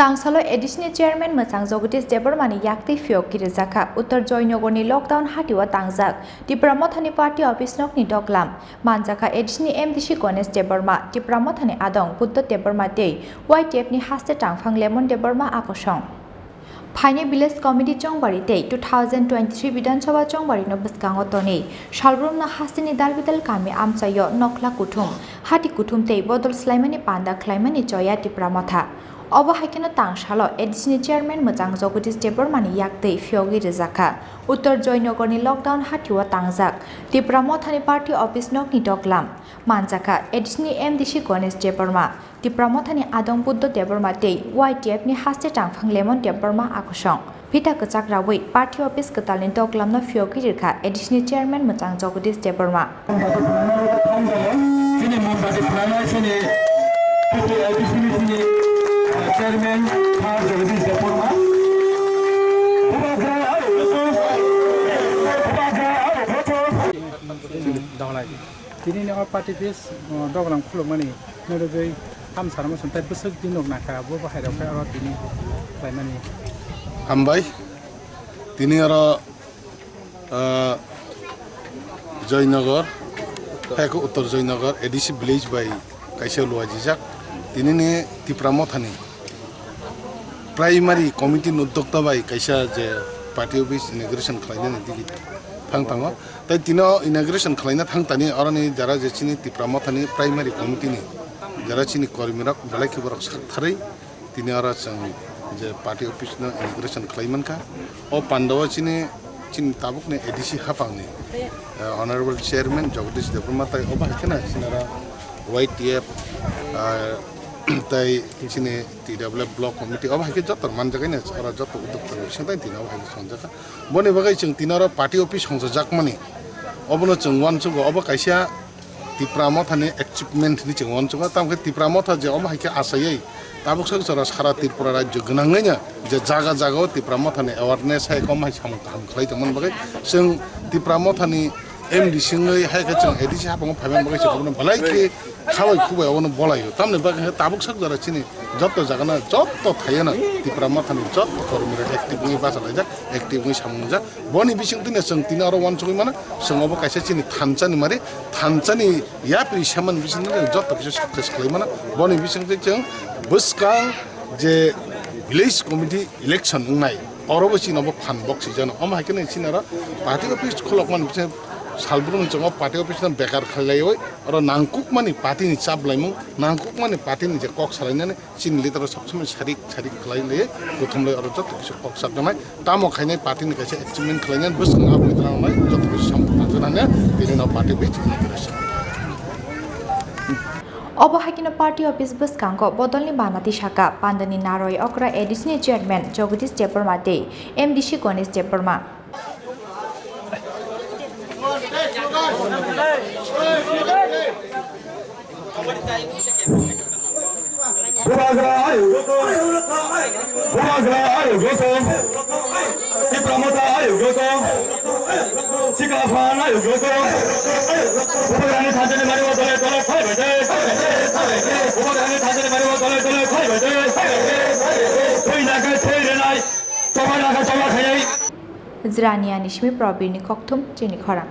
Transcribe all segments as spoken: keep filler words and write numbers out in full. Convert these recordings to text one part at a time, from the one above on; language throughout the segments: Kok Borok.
Tangsalo A D C ni chairman mwchang Jagadish Debbarma ni yaktwi phiyogwi rijak kha. Uttar Joynagar ni lockdown hati o tangjak Tipra Motha ni party office nok ni doklam manjak kha A D C ni M D C Ganesh Debbarma, Tipra Motha ni adong Buddha Debbarma tei Y T F ni haste tangphang Lemon Debbarma a kosong. Phainai village committee chongbari tei two thousand twenty-three Bidhan Sabha chongbari no bwskango tonwi salbrumno hasteni dalbidal kami amchaio nokla kuthum, hati kuthum tei bodol swlaimani panda khlaimani choya Tipra Motha. Obo hai kheno tangsalo A D C ni chairman mwchang Jagadish Debbarma ni yaktwi phiyogwi rijak kha. Uttar Joynagar ni lockdown hati o tangjak Tipra Motha ni party office nok ni doklam manjak kha A D C ni M D C Ganesh Debbarma. Tipra Mothani adong Buddha Debbarma tei Y T F ni haste tangphang Lemon Debbarma a kosong. Phita kwchak raui party office kwtalni doklamno phiyogwi rwkha A D C ni chairman mwchang Jagadish Debbarma. Chini Mombati phunanai chini A D C ni chini, uh, chairman Thar Jagadish Debbarma. Bubagra aro goto. Bubagra aro goto. Tini ni o party office, uh, doglam khulukmani. Norogwi ham sarma song tai bwswk di nok nangkha, bo bo hai rok khe oro tini khlaimani. Hambai, tini oro, ah, Joynagar, hai khe Uttar Joynagar A D C village bai kaisa luajijak. Tini ni Tipra Mothani primary committee ni uddokta bai kaisa je party office inauguration khlainani digi thang thango. Tai tini o inauguration khlaina thang tani oroni jara je chini Tipra Mothani primary committee ni jara chini kormi rok belai khe borok sak tharwi tini oro chwng je party office no inauguration khlai mankha. O pandao chini, chini tabukni A D C haphangni, eh, Honorable Chairman Jagadish Debbarma tai obo hai kheno chini oro Y T F, ah, tai chini T W F Block Committee obo hai khe joto manjak ino oro joto uddokta ni bising tai tini obo hai khe songjakha. Boni bagwi chwng tini oro party office songchajakmani obono chwng uansugo, obo kaisa Tipra Mothani achievement hinwi chwng uansugo. Tamo khe Tipra Motha je omo hai khe achaiwi tabuk sak jora sara Tripura rajyo gwnangwino je jaga jagao Tipra Mothani awareness hai kom hai samung kaham khlai tongmani bagwi chwng Tipra Mothani M D C wngwi hai khe chwng A D C haphango phaimani bagwi chwng obono belai khe khabai khubai obono bolaio. Tamoni bagwi khe tabuk sak jora chini joto jagano joto thaiono Tipra Mothani joto kormi rok active wngwi bachalaijak, active wngwi samung wngjak. Boni bisingtwino chwng tini oro uansugwi mano, chwng obo kaisa chini thansa ni mari, thansa ni yapri samani bisingtwino chwng joto kisa success khlai mano. Boni bisingtwi chwng bwskang je village committee election wngnai, oro bo chini obo phan bok swijano. Omo hai kheno chini oro party office kholokmani bising salbrumni chwng o party office no bekar khlaiwi oro nangkukmani party ni chaplaimung, nangkukmani party ni je kok salainani, chini leader rok sob somoi sarik sarik khlai le, kuthum le oro joto kisa kok saknai, tamo khainai party ni kaisa achievement khlainai, bwswk abo ni tang nai joto kisa samung tang jana ne, tini no party bai chini kisa. Obo hai kheno party office bwskango bodolni bana tisaka pandani naroi okra A D C ni chairman Jagadish Debbarma tei M D C Ganesh Debbarma. Bubagra ayuk joto. Bubagra ayuk joto. Tipra Motha ayuk joto. Sikla phan ayuk joto. Bubagrani thansa ni mari o dole dole phai bai de. Bubagrani thansa ni mari o dole dole phai bai de. Thwi na khe thwi rinai. Choba na khe choba khainai. Jirania ni simi Probir ni kokthum chini khorang.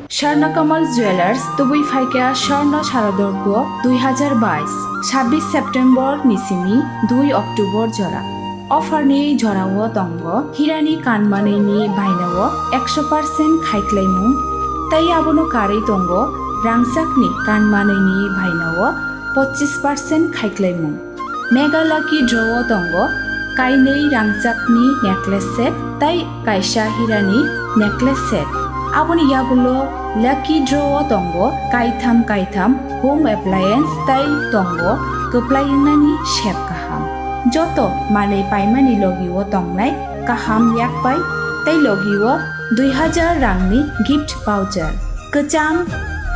Swarna Kamal Jewellers tubui phaikha Swarna Sharadorgo dui hazar bais, sabbish September ni simi dui October jora. Offer ni jorao tongo hirani kanmanwi ni bainao ekso percent khaiklaimung, tei abono karwi tongo rangchakni kanmanwi ni bainao pochis percent khaiklaimung. Mega Lucky Draw o tongo kainwi rangchakni necklace set tei kaisa hirani necklace set. Aboni yagulo Lucky Draw o tongo kaitham kaitham home appliance tei tongo kwplai wngnani sep kaham. Joto manwi paimani logi o tongnai kaham yakpai tei logi o dui hazar rangni gift voucher. Kwcham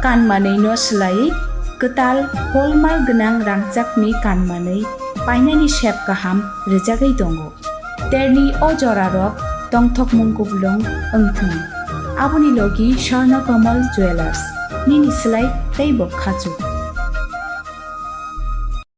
kanmanwi no swlaiwi kwtal hallmark gwnang rangchakni kanmanwi painani sep kaham rwjagwi tongo. Terni o jorarok tongthokmung kuplung wngthwng. Aboni logi Swarna Kamal Jewellers, nini slai teibo khachuk.